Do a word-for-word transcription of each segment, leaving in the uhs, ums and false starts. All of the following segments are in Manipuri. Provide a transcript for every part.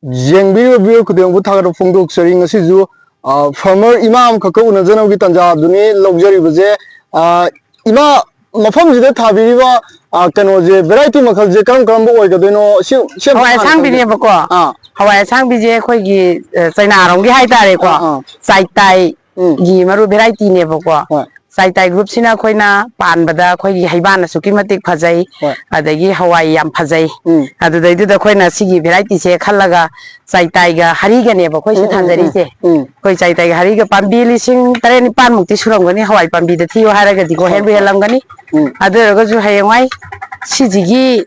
ꯌꯦꯡꯕꯤꯔꯤꯕ viewer ꯈꯨꯗꯤꯡꯃꯛꯄꯨ ꯊꯥꯒꯠꯄ ꯐꯣꯡꯗꯣꯛꯆꯔꯤ꯫ ꯉꯁꯤꯁꯨ, ꯑ, farmer ꯏꯃꯥ ꯑꯃꯈꯛꯀ ꯎꯅꯖꯅꯕꯒꯤ ꯇꯥꯟꯖꯥ ꯑꯗꯨꯅꯤ ꯂꯧꯖꯔꯤꯕꯁꯦ꯫ ꯑ, ꯏꯃꯥ, ꯃꯐꯝꯁꯤꯗ ꯊꯥꯕꯤꯔꯤꯕ, ꯑ, ꯀꯩꯅꯣꯁꯦ, variety ꯃꯈꯜꯁꯦ ꯀꯔꯝ ꯀꯔꯝꯕ ꯑꯣꯏꯒꯗꯣꯏꯅꯣ? ꯁꯤ, ꯁꯤ ꯑꯝꯇ ꯍꯋꯥꯏ ꯍꯥꯟꯅ ꯈꯪꯖꯩ꯫ ꯑꯁꯥꯡꯕꯤꯅꯦꯕꯀꯣ꯫ ꯑꯥ꯫ ꯍꯋꯥꯏ ꯑꯁꯥꯡꯕꯤꯁꯦ ꯑꯩꯈꯣꯏꯒꯤ, ꯑ, ꯆꯩꯅꯥꯔꯣꯝꯒꯤ ꯍꯥꯏꯇꯥꯔꯦꯀꯣ꯫ ꯑꯥ, ꯑꯥ꯫ ꯆꯥꯏꯇꯥꯏ ꯎꯝ꯫ ꯒꯤ ꯃꯔꯨ varietyꯅꯦꯕꯀꯣ꯫ ꯍꯣꯏ꯫ ꯆꯥꯏꯇꯥꯏ groupꯁꯤꯅ ꯑꯩꯈꯣꯏꯅ ꯄꯥꯟꯕꯗ ꯑꯩꯈꯣꯏꯒꯤ ꯍꯩꯕꯥꯟ ꯑꯁꯨꯛꯀꯤ ꯃꯇꯤꯛ ꯐꯖꯩ, ꯍꯣꯏ꯫ ꯑꯗꯒꯤ ꯍꯋꯥꯏ ꯌꯥꯝ ꯐꯖꯩ꯫ ꯎꯝ꯫ ꯑꯗꯨꯗꯩꯗꯨꯗ ꯑꯩꯈꯣꯏꯅ ꯁꯤꯒꯤ varietyꯁꯦ ꯈꯜꯂꯒ ꯆꯥꯏꯇꯥꯏꯒ ꯍꯔꯤꯒꯅꯦꯕ ꯑꯩꯈꯣꯏ ꯁꯤ ꯎꯝ, ꯎꯝ, ꯎꯝ, ꯊꯥꯖꯔꯤꯁꯦ꯫ ꯎꯝ꯫ ꯑꯩꯈꯣꯏ ꯆꯥꯏꯇꯥꯏꯒ ꯍꯔꯤꯒ ꯄꯥꯝꯕꯤ ꯂꯤꯁꯤꯡ ꯇꯔꯦꯠ ꯅꯤꯄꯥꯟꯃꯨꯛꯇꯤ ꯁꯨꯔꯝꯒꯅꯤ ꯍꯋꯥꯏ ꯄꯥꯝꯕꯤꯗ ꯊꯤꯌꯨ ꯍꯥꯏꯔꯒꯗꯤꯀꯣ, ꯍꯣꯏ, ꯍꯦꯟꯕꯨ ꯍꯣꯏ꯫ ꯍꯦꯜꯂꯝꯒꯅꯤ꯫ ꯎꯝ꯫ ꯑꯗꯨ ꯑꯣꯏꯔꯒꯁꯨ ꯍꯌꯦꯡꯋꯥꯏ ꯁꯤꯁꯤꯒꯤ,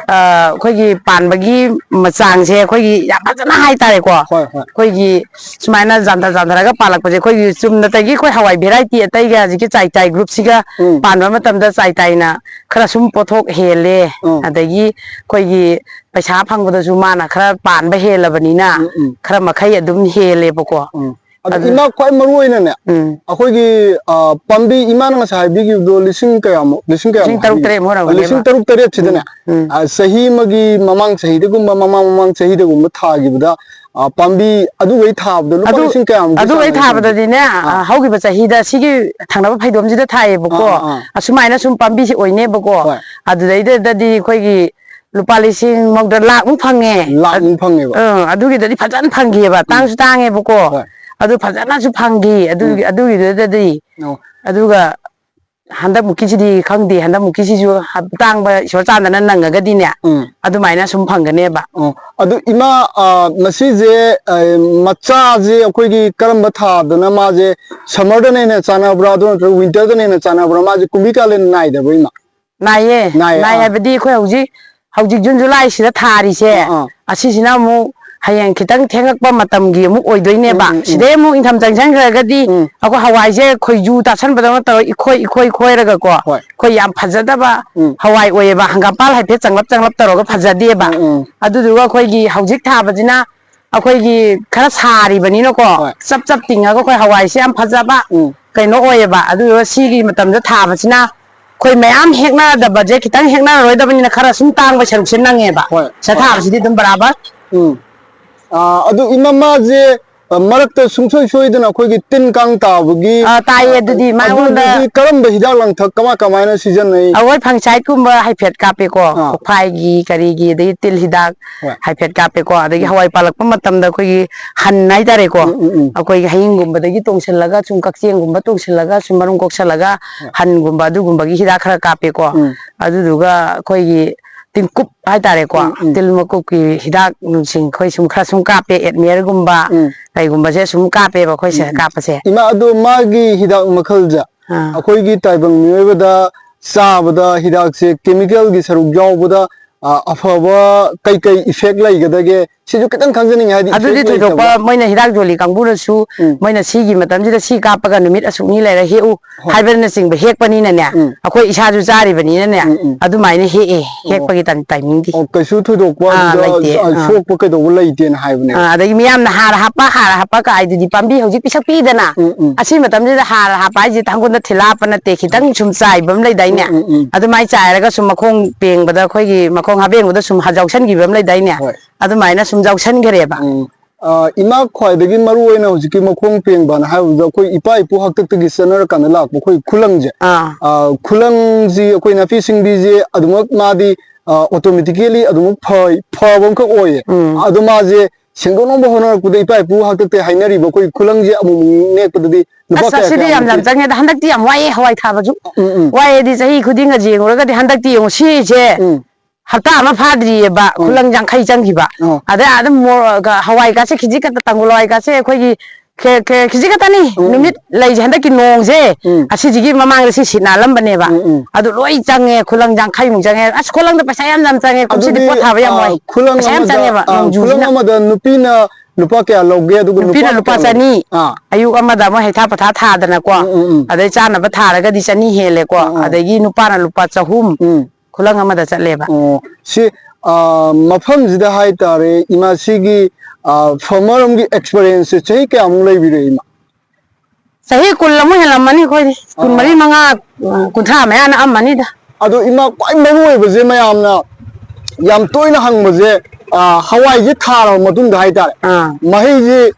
ꯑ, ꯑꯩꯈꯣꯏꯒꯤ ꯄꯥꯟꯕꯒꯤ ꯃꯆꯥꯡꯁꯦ ꯑꯩꯈꯣꯏꯒꯤ ꯌꯥꯝ ꯐꯖꯅ ꯍꯥꯏꯇꯥꯔꯦꯀꯣ꯫ ꯍꯣꯏ, ꯍꯣꯏ꯫ ꯑꯩꯈꯣꯏꯒꯤ ꯁꯨꯃꯥꯏꯅ ꯌꯥꯟꯊ ꯌꯥꯟꯊꯔꯒ ꯄꯥꯜꯂꯛꯄꯁꯦ ꯑꯩꯈꯣꯏꯒꯤ ꯆꯨꯝꯅꯇꯒꯤ ꯑꯩꯈꯣꯏ ꯍꯋꯥꯏ variety ꯑꯇꯩꯒ ꯍꯧꯖꯤꯛꯀꯤ ꯆꯥꯏꯇꯥꯏ groupꯁꯤꯒ ꯎꯝ꯫ ꯄꯥꯟꯕ ꯃꯇꯝꯗ ꯆꯥꯏꯇꯥꯏꯅ ꯈꯔ ꯁꯨꯝ ꯄꯣꯠꯊꯣꯛ ꯍꯦꯜꯂꯦ꯫ ꯎꯝ꯫ ꯑꯗꯒꯤ ꯑꯩꯈꯣꯏꯒꯤ ꯄꯩꯁꯥ ꯐꯪꯕꯗꯁꯨ ꯃꯥꯅ ꯈꯔ ꯄꯥꯟꯕ ꯍꯦꯜꯂꯕꯅꯤꯅ ꯎꯝ, ꯎꯝ꯫ ꯈꯔ ꯃꯈꯩ ꯑꯗꯨꯝ ꯍꯦꯜꯂꯦꯕꯀꯣ꯫ ꯎꯝ꯫ ꯑꯗꯣ ꯑꯗꯨ ꯏꯃꯥ, ꯈ꯭ꯋꯥꯏ ꯃꯔꯨ ꯑꯣꯏꯅꯅꯦ, ꯎꯝ꯫ ꯑꯩꯈꯣꯏꯒꯤ, ꯑ, ꯄꯥꯝꯕꯤ ꯏꯃꯥꯅ ꯉꯁꯥꯏ ꯍꯥꯏꯕꯤꯈꯤꯕꯗꯣ ꯂꯤꯁꯤꯡ ꯀꯌꯥꯃꯨꯛ, ꯂꯤꯁꯤꯡ ꯀꯌꯥꯃꯨꯛ ꯂꯤꯁꯤꯡ ꯇꯔꯨꯛ ꯍꯥꯏꯕꯤꯈꯤꯕ? ꯇꯔꯦꯠ ꯃꯨꯛ ꯑꯣꯏꯔꯝꯒꯅꯦꯕ꯫ ꯂꯤꯁꯤꯡ ꯇꯔꯨꯛ ꯇꯔꯦꯠꯁꯤꯗꯅꯦ, ꯎꯝ, ꯎꯝ꯫ ꯑ, ꯆꯍꯤ ꯑꯃꯒꯤ ꯃꯃꯥꯡ ꯆꯍꯤꯗꯒꯨꯝꯕ, ꯃꯃꯥꯡ ꯃꯃꯥꯡ ꯆꯍꯤꯗꯒꯨꯝꯕ ꯊꯥꯈꯤꯕꯗ, ꯑ, ꯄꯥꯝꯕꯤ ꯑꯗꯨꯒꯩ ꯊꯥꯕꯗꯣ ꯂꯨꯄꯥ ꯑꯗꯨ, ꯂꯤꯁꯤꯡ ꯀꯌꯥꯃꯨꯛꯀꯤ ꯑꯗꯨꯒꯩ ꯆꯥꯡ ꯊꯥꯕꯗꯗꯤꯅꯦ, ꯑꯥ꯫ ꯑ, ꯍꯧꯈꯤꯕ ꯆꯍꯤꯗ ꯁꯤꯒꯤ ꯊꯪꯅꯕ ꯐꯩꯗꯣꯝꯁꯤꯗ ꯊꯥꯏꯌꯦꯕꯀꯣ꯫ ꯑꯥ, ꯑꯥ, ꯑꯥ꯫ ꯑꯁꯨꯃꯥꯏꯅ ꯁꯨꯝ ꯄꯥꯝꯕꯤꯁꯤ ꯑꯣꯏꯅꯦꯕꯀꯣ꯫ ꯍꯣꯏ꯫ ꯑꯗꯨꯗꯩꯗꯗꯤ ꯑꯩꯈꯣꯏꯒꯤ ꯂꯨꯄꯥ ꯂꯤꯁꯤꯡ ꯃꯧꯗ꯭ꯔꯥ, ꯂꯥꯛꯃꯨꯛ ꯐꯪꯉꯦ꯫ ꯂꯥꯛꯃꯨꯛ ꯐꯪꯉꯦꯕ꯫ ꯑ, ꯑꯗꯨꯒꯤꯗꯗꯤ ꯐꯖꯅ ꯐꯪꯈꯤꯑꯕ꯫ ꯎꯝ꯫ ꯇꯥꯡꯁꯨ ꯇꯥꯡꯉꯦꯕꯀꯣ꯫ ꯍꯣꯏ꯫ ꯑꯗꯨ ꯐꯖꯅꯁꯨ ꯐꯪꯈꯤ꯫ ꯑꯗꯨꯒꯤ, ꯎꯝ꯫ ꯑꯗꯨꯒꯤꯗꯨꯗꯗꯤ꯫ ꯑꯣ꯫ ꯑꯗꯨꯒ ꯍꯟꯗꯛꯃꯨꯛꯀꯤꯁꯤꯗꯤ ꯈꯪꯗꯦ, ꯍꯟꯗꯛꯃꯨꯛꯀꯤꯁꯤꯁꯨ ꯍ-, ꯇꯥꯡꯕ ꯏꯁꯣꯔ ꯆꯥꯟꯗꯅ ꯅꯪꯉꯒꯗꯤꯅꯦ, ꯎꯝ꯫ ꯑꯗꯨꯃꯥꯏꯅ ꯁꯨꯝ ꯐꯪꯒꯅꯦꯕ꯫ ꯑꯣ꯫ ꯑꯗꯨ ꯏꯃꯥ, ꯑ, ꯃꯁꯤꯁꯦ, ꯑ, ꯃꯆꯥꯁꯦ ꯑꯩꯈꯣꯏꯒꯤ ꯀꯔꯝꯕ ꯊꯥꯗꯅ ꯃꯥꯁꯦ summerꯗꯅ ꯍꯦꯟꯅ ꯆꯥꯟꯅꯕ꯭ꯔꯥ, ꯑꯗꯨ ꯅꯠꯇ꯭ꯔꯒ winterꯗꯅ ꯍꯦꯟꯅ ꯆꯥꯟꯅꯕ꯭ꯔꯥ? ꯃꯥꯁꯦ ꯀꯨꯝꯕꯤ ꯀꯥꯂꯦꯟ ꯅꯥꯏꯗꯕ꯭ꯔꯥ, ꯏꯃꯥ? ꯅꯥꯏꯌꯦ꯫ ꯅꯥꯏꯌꯦ, ꯅꯥꯏ ꯑꯥ꯫ ꯍꯥꯏꯕꯗꯤ ꯑꯩꯈꯣꯏ ꯍꯧꯖꯤꯛ, ꯍꯧꯖꯤꯛ June Julyꯁꯤꯗ ꯊꯥꯔꯤꯁꯦ, ꯑꯥ, ꯑꯥ꯫ ꯑꯁꯤꯁꯤꯅ ꯑꯃꯨꯛ ꯍꯌꯦꯡ ꯈꯤꯇꯪ ꯊꯦꯡꯉꯛꯄ ꯃꯇꯝꯒꯤ ꯑꯃꯨꯛ ꯑꯣꯏꯗꯣꯏꯅꯦꯕ꯫ ꯎꯝ, ꯎꯝ, ꯎꯝ꯫ ꯁꯤꯗꯩ ꯑꯃꯨꯛ ꯏꯪꯊꯝ ꯆꯪꯁꯤꯟꯈ꯭ꯔꯒꯗꯤ ꯎꯝ꯫ ꯑꯩꯈꯣꯏ ꯍꯋꯥꯏꯁꯦ ꯈꯣꯏꯖꯨ ꯇꯥꯁꯟꯕꯗꯧꯅ ꯇꯧꯔꯒ ꯏꯈꯣꯏ, ꯏꯈꯣꯏ ꯈꯣꯏꯔꯒꯀꯣ, ꯍꯣꯏ꯫ ꯑꯩꯈꯣꯏ ꯌꯥꯝ ꯐꯖꯗꯕ ꯎꯝ꯫ ꯍꯋꯥꯏ ꯑꯣꯏꯌꯦꯕ꯫ ꯍꯪꯒꯥꯝꯄꯥꯜ ꯍꯥꯏꯐꯦꯠ ꯆꯪꯂꯞ ꯆꯪꯂꯞ ꯇꯧꯔꯒ ꯐꯖꯗꯦꯕ꯫ ꯎꯝ, ꯎꯝ꯫ ꯑꯗꯨꯗꯨꯒ ꯑꯩꯈꯣꯏꯒꯤ ꯍꯧꯖꯤꯛ ꯊꯥꯕꯁꯤꯅ ꯑꯩꯈꯣꯏꯒꯤ ꯈꯔ ꯁꯥꯔꯤꯕꯅꯤꯅꯀꯣ, ꯍꯣꯏ꯫ ꯆꯞ ꯆꯞ ꯇꯤꯡꯉꯒ ꯑꯩꯈꯣꯏ ꯍꯋꯥꯏꯁꯦ ꯌꯥꯝ ꯐꯖꯕ ꯎꯝ꯫ ꯀꯩꯅꯣ ꯑꯣꯏꯌꯦꯕ꯫ ꯑꯗꯨꯗꯨꯒ ꯁꯤꯒꯤ ꯃꯇꯝꯗ ꯊꯥꯕꯁꯤꯅ ꯑꯩꯈꯣꯏ ꯃꯌꯥꯝ ꯍꯦꯛꯅꯗꯕꯁꯦ ꯈꯤꯇꯪ ꯍꯦꯛꯅꯔꯔꯣꯏꯗꯕꯅꯤꯅ ꯈꯔ ꯁꯨꯝ ꯇꯥꯡꯕ ꯁꯔꯨꯛꯁꯦ ꯅꯪꯉꯦꯕ꯫ ꯍꯣꯏ, ꯁꯤꯗ ꯍꯣꯏ꯫ ꯊꯥꯕꯁꯤꯗꯤ ꯑꯗꯨꯝ ꯕꯔꯥꯕꯔ꯫ ꯎꯝ꯫ ꯑꯥ, ꯑꯗꯨ ꯏꯃꯥ, ꯃꯥꯁꯦ, ꯑ, ꯃꯔꯛꯇ ꯁꯨꯡꯁꯣꯏ ꯁꯣꯏꯗꯅ ꯑꯩꯈꯣꯏꯒꯤ ꯇꯤꯟ ꯀꯥꯡ ꯇꯥꯕꯒꯤ, ꯑꯥ, ꯇꯥꯏꯌꯦ꯫ ꯑꯗꯨꯗꯤ ꯃꯉꯣꯟꯗ ꯑꯗꯨꯗꯨꯗꯤ ꯀꯔꯝꯕ ꯍꯤꯗꯥꯛ ꯂꯥꯡꯊꯛ ꯀꯃꯥꯏ ꯀꯃꯥꯏꯅ ꯁꯤꯖꯤꯟꯅꯩ? ꯑꯩꯈꯣꯏ ꯐꯪꯁꯥꯏꯠꯀꯨꯝꯕ ꯍꯥꯏꯐꯦꯠ ꯀꯥꯞꯄꯦꯀꯣ꯫ ꯑꯥ꯫ ꯀꯣꯛꯐꯥꯏꯒꯤ ꯀꯔꯤꯒꯤ ꯑꯗꯒꯤ ꯇꯤꯜ ꯍꯤꯗꯥꯛ ꯍꯣꯏ꯫ ꯍꯥꯏꯐꯦꯠ ꯀꯥꯞꯄꯦꯀꯣ꯫ ꯑꯗꯒꯤ ꯎꯝ꯫ ꯍꯋꯥꯏ ꯄꯥꯜꯂꯛꯄ ꯃꯇꯝꯗ ꯑꯩꯈꯣꯏꯒꯤ ꯍꯟ ꯍꯥꯏꯇꯥꯔꯦꯀꯣ꯫ ꯎꯝ, ꯎꯝ, ꯎꯝ꯫ ꯑꯩꯈꯣꯏꯒꯤ ꯍꯌꯤꯡꯒꯨꯝꯕꯗꯒꯤ ꯇꯣꯡꯁꯤꯜꯂꯒ ꯁꯨꯝ ꯀꯛꯆꯦꯡꯒꯨꯝꯕ ꯇꯣꯡꯁꯤꯜꯂꯒ ꯁꯨꯝ ꯃꯔꯨꯝ ꯀꯣꯛꯁꯜꯂꯒ ꯍꯣꯏ꯫ ꯍꯟꯒꯨꯝꯕ ꯑꯗꯨꯒꯨꯝꯕꯒꯤ ꯍꯤꯗꯥꯛ ꯈꯔ ꯀꯥꯞꯄꯦꯀꯣ꯫ ꯎꯝ꯫ ꯑꯗꯨꯗꯨꯒ ꯑꯩꯈꯣꯏꯒꯤ ꯇꯤꯟꯀꯨꯞ ꯍꯥꯏꯇꯥꯔꯦꯀꯣ꯫ ꯎꯝ, ꯎꯝ꯫ ꯇꯤꯜ ꯃꯀꯨꯞꯀꯤ ꯍꯤꯗꯥꯛ ꯅꯨꯡꯁꯤꯡ ꯑꯩꯈꯣꯏ ꯁꯨꯝ ꯈꯔ ꯁꯨꯝ ꯀꯥꯞꯄꯦ, ꯑꯦꯠꯃꯤꯌꯔꯒꯨꯝꯕ ꯎꯝ꯫ ꯀꯩꯒꯨꯝꯕꯁꯦ ꯁꯨꯝ ꯀꯥꯞꯄꯦꯕ ꯑꯩꯈꯣꯏꯁꯦ ꯎꯝ, ꯎꯝ꯫ ꯀꯥꯞꯄꯁꯦ꯫ ꯏꯃꯥ, ꯑꯗꯣ ꯃꯥꯒꯤ ꯍꯤꯗꯥꯛ ꯃꯈꯜꯁꯦ ꯑꯥ꯫ ꯑꯩꯈꯣꯏꯒꯤ ꯇꯥꯏꯕꯪ ꯃꯤꯑꯣꯏꯕꯗ ꯆꯥꯕꯗ ꯍꯤꯗꯥꯛꯁꯦ ꯀꯦꯃꯤꯀꯦꯜꯒꯤ ꯁꯔꯨꯛ ꯌꯥꯎꯕꯗ, ꯑ, ꯑꯐꯕ ꯀꯩꯀꯩ ꯏꯐꯦꯛ ꯂꯩꯒꯗꯒꯦ? ꯁꯤꯁꯨ ꯈꯤꯇꯪ ꯈꯪꯖꯅꯤꯡꯉꯦ, ꯍꯥꯏꯗꯤ ꯑꯗꯨꯗꯤ ꯏꯐꯦꯛ ꯊꯣꯏꯗꯣꯛꯄ ꯂꯩꯇꯕ꯫ ꯃꯣꯏꯅ ꯍꯤꯗꯥꯛ ꯌꯣꯜꯂꯤ ꯀꯥꯡꯕꯨꯅꯁꯨ ꯎꯝ꯫ ꯃꯣꯏꯅ ꯁꯤꯒꯤ ꯃꯇꯝꯁꯤꯗ ꯁꯤ ꯀꯥꯞꯄꯒ ꯅꯨꯃꯤꯠ ꯑꯁꯨꯛꯅꯤ ꯂꯩꯔ ꯍꯦꯛꯎ ꯍꯣꯏ꯫ ꯍꯥꯏꯕꯅꯆꯤꯡꯕ ꯍꯦꯛꯄꯅꯤꯅꯅꯦ, ꯎꯝ꯫ ꯑꯩꯈꯣꯏ ꯏꯁꯥꯁꯨ ꯆꯥꯔꯤꯕꯅꯤꯅꯅꯦ, ꯎꯝ, ꯎꯝ꯫ ꯑꯗꯨꯃꯥꯏꯅ ꯍꯦꯛꯑꯦ꯫ ꯑꯣ꯫ ꯍꯦꯛꯄꯒꯤ ꯇꯥꯏ-, ꯇꯥꯏꯃꯤꯡꯗꯤ꯫ ꯑꯣ, ꯀꯩꯁꯨ ꯊꯣꯏꯗꯣꯛꯄ ꯑꯥ, ꯑꯗꯨꯗ, ꯂꯩꯇꯦ꯫ ꯑ, ꯑꯥ꯫ ꯁꯣꯛꯄ ꯀꯩꯗꯧꯕ ꯂꯩꯇꯦꯅ ꯍꯥꯏꯕꯅꯦꯕ꯫ ꯑꯥ, ꯑꯗꯒꯤ ꯃꯤꯌꯥꯝꯅ ꯍꯥꯔ ꯍꯥꯞꯄ, ꯍꯥꯔ ꯍꯥꯞꯄ ꯀꯥꯏꯗꯨꯗꯤ ꯄꯥꯝꯕꯤ ꯍꯧꯖꯤꯛ ꯄꯤꯁꯛ ꯄꯤꯛꯏꯗꯅ, ꯎꯝ, ꯎꯝ꯫ ꯑꯁꯤ ꯃꯇꯝꯁꯤꯗ ꯍꯥꯔ ꯍꯥꯞꯄ ꯍꯥꯏꯁꯦ ꯊꯥꯡꯒꯣꯜꯗ ꯊꯤꯜꯂꯥꯞꯄ ꯅꯠꯇꯦ, ꯈꯤꯇꯪ ꯁꯨꯝ ꯆꯥꯏꯕ ꯑꯃ ꯂꯩꯗꯥꯏꯅꯦ? ꯎꯝ, ꯎꯝ, ꯎꯝ꯫ ꯑꯗꯨꯃꯥꯏꯅ ꯆꯥꯏꯔꯒ ꯁꯨꯝ ꯃꯈꯣꯡ ꯄꯦꯡꯕꯗ, ꯑꯩꯈꯣꯏꯒꯤ ꯃꯈꯣꯡ ꯍꯥꯕꯦꯡꯕꯗ ꯁꯨꯝ ꯌꯥꯎꯁꯟꯈꯤꯕ ꯑꯃ ꯂꯩꯗꯥꯏꯅꯦ? ꯍꯣꯏ꯫ ꯑꯗꯨꯃꯥꯏꯅ ꯁꯨꯝ ꯌꯥꯎꯁꯟꯈ꯭ꯔꯦꯕ꯫ ꯎꯝ꯫ ꯑ, ꯏꯃꯥ, ꯈ꯭ꯋꯥꯏꯗꯒꯤ ꯃꯔꯨ ꯑꯣꯏꯅ ꯍꯧꯖꯤꯛꯀꯤ ꯃꯈꯣꯡ ꯄꯦꯡꯕꯅ ꯍꯥꯏꯕꯗꯨꯗ ꯑꯩꯈꯣꯏ ꯏꯄꯥ ꯏꯄꯨ ꯍꯥꯛꯇꯛꯇꯒꯤ ꯆꯠꯅꯔꯀꯥꯟꯗ ꯂꯥꯛꯄ ꯑꯩꯈꯣꯏ ꯈꯨꯂꯪꯁꯦ꯫ ꯑꯥ꯫ ꯑ, ꯈꯨꯂꯪꯁꯤ ꯑꯩꯈꯣꯏ ꯅꯥꯄꯤ ꯁꯤꯡꯕꯤꯁꯦ ꯑꯗꯨꯃꯛ ꯃꯥꯗꯤ, ꯑ, automatically ꯑꯗꯨꯃꯛ ꯐ-, ꯐꯕ ꯑꯃꯈꯛ ꯑꯣꯏꯌꯦ꯫ ꯎꯝ꯫ ꯑꯗꯣ ꯃꯥꯁꯦ ꯁꯦꯡꯗꯣꯛꯅꯕ ꯍꯣꯠꯅꯔꯛꯄꯗ ꯏꯄꯥ ꯏꯄꯨ ꯍꯥꯛꯇꯛꯇ ꯍꯥꯏꯅꯔꯤꯕ ꯑꯩꯈꯣꯏ ꯈꯨꯂꯪꯁꯦ ꯑꯃꯨꯛ ꯅꯦꯛꯄꯗꯗꯤ ꯂꯨꯄꯥ ꯑꯁ, ꯀꯌꯥ ꯑꯁꯤꯗꯤ ꯌꯥꯝ, ꯀꯌꯥꯃꯨꯛꯇꯤ? ꯌꯥꯝ ꯆꯪꯉꯦꯗ꯫ ꯍꯟꯗꯛꯇꯤ ꯌꯥꯝ ꯋꯥꯏꯑꯦ ꯍꯋꯥꯏ ꯊꯥꯕꯁꯨ꯫ ꯎꯝ, ꯎꯝ꯫ ꯋꯥꯏꯑꯦꯗꯤ ꯆꯍꯤ ꯈꯨꯗꯤꯡꯒ ꯌꯦꯡꯉꯨꯔꯒꯗꯤ ꯍꯟꯗꯛꯇꯤ ꯌꯦꯡꯉꯨ ꯁꯤꯁꯦ ꯎꯝ꯫ ꯍꯞꯇꯥ ꯑꯃ ꯐꯥꯗ꯭ꯔꯤꯑꯕ ꯎꯝ꯫ ꯈꯨꯂꯪ ꯌꯥꯡꯈꯩ ꯆꯪꯈꯤꯕ꯫ ꯑꯣ꯫ ꯑꯗꯩ ꯑꯗꯨꯝ ꯃꯣꯔꯣꯛ, ꯍꯋꯥꯏ ꯀꯥꯁꯦ ꯈꯤꯖꯤꯛ ꯈꯛꯇ, ꯇꯥꯡꯒꯨꯜ ꯍꯋꯥꯏ ꯀꯥꯁꯦ ꯑꯩꯈꯣꯏꯒꯤ ꯈꯦ-, ꯈꯦ-, ꯈꯤꯖꯤꯛ ꯈꯛꯇꯅꯤ꯫ ꯎꯝ, ꯎꯝ꯫ ꯅꯨꯃꯤꯠ ꯂꯩꯁꯦ ꯍꯟꯗꯛꯀꯤ ꯅꯣꯡꯁꯦ ꯎꯝ꯫ ꯑꯁꯤꯁꯤꯒꯤ ꯃꯃꯥꯡꯗ ꯁꯤ ꯁꯤꯠ ꯅꯥꯜꯂꯝꯕꯅꯦꯕ꯫ ꯎꯝ, ꯎꯝ꯫ ꯑꯗꯨ ꯂꯣꯏ ꯆꯪꯉꯦ꯫ ꯈꯨꯂꯪ ꯌꯥꯡꯈꯩꯃꯨꯛ ꯆꯪꯉꯦ꯫ ꯑꯁ, ꯈꯨꯂꯪꯗ ꯄꯩꯁꯥ ꯌꯥꯝ ꯌꯥꯝ ꯆꯪꯉꯦ꯫ ꯀꯨꯝꯁꯤꯗꯤ ꯑꯗꯨꯗꯤ, ꯄꯣꯠ ꯊꯥꯕ ꯌꯥꯝ ꯑ, ꯋꯥꯏ꯫ ꯈꯨꯂꯪ ꯄꯩꯁꯥ ꯌꯥꯝ ꯑꯃꯗ, ꯆꯪꯉꯦꯕ ꯑ, ꯅꯣꯡꯖꯨꯁꯤꯅ꯫ ꯈꯨꯂꯪ ꯑꯃꯗ ꯅꯨꯄꯤꯅ ꯂꯨꯄꯥ ꯀꯌꯥ ꯂꯧꯒꯦ? ꯑꯗꯨꯒ ꯅꯨꯄꯤꯅ ꯅꯨꯄꯥꯅ ꯂꯨꯄꯥ ꯀꯌꯥ ꯂꯧꯒꯦ? ꯆꯅꯤ꯫ ꯑꯥ꯫ ꯑꯌꯨꯛ ꯑꯃꯗ ꯑꯃ ꯍꯩꯊꯥ ꯄꯣꯊꯥ ꯊꯥꯗꯅꯀꯣ꯫ ꯎꯝ, ꯎꯝ, ꯎꯝ꯫ ꯑꯗꯩ ꯆꯥꯅꯕ ꯊꯥꯔꯒꯗꯤ ꯆꯅꯤ ꯍꯦꯜꯂꯦꯀꯣ꯫ ꯑꯥ, ꯑꯥ꯫ ꯑꯗꯒꯤ ꯅꯨꯄꯥꯅ ꯂꯨꯄꯥ ꯆꯍꯨꯝ꯫ ꯎꯝ꯫ ꯈꯨꯂꯪ ꯑꯃꯗ ꯆꯠꯂꯦꯕ꯫ ꯑꯣ, ꯁꯤ, ꯑ, ꯃꯐꯝꯁꯤꯗ ꯍꯥꯏꯇꯥꯔꯦ, ꯏꯃꯥ, ꯁꯤꯒꯤ, ꯑ, farmer ꯑꯃꯒꯤ experience ꯁꯦ ꯆꯍꯤ ꯀꯌꯥꯃꯨꯛ ꯂꯩꯕꯤꯔꯦ, ꯏꯃꯥ? ꯆꯍꯤ ꯀꯨꯟ ꯑꯃꯨꯛ ꯍꯦꯜꯂꯝꯃꯅꯤ ꯑꯩꯈꯣꯏꯗꯤ꯫ ꯀꯨꯟ ꯃꯔꯤ, ꯑꯥ꯫ ꯃꯉꯥ, ꯀꯨꯟꯊ꯭ꯔꯥ ꯃꯌꯥ ꯅꯛꯑꯝꯃꯅꯤꯗ꯫ ꯑꯗꯣ ꯏꯃꯥ, ꯈ꯭ꯋꯥꯏ ꯃꯔꯨ ꯑꯣꯏꯕꯁꯦ ꯃꯌꯥꯝꯅ ꯌꯥꯝ ꯇꯣꯏꯅ ꯍꯪꯕꯁꯦ, ꯑ, ꯍꯋꯥꯏꯁꯦ ꯊꯥꯔꯕ ꯃꯇꯨꯡꯗ ꯍꯥꯏꯇꯥꯔꯦ, ꯑꯥ꯫ ꯃꯍꯩꯁꯦ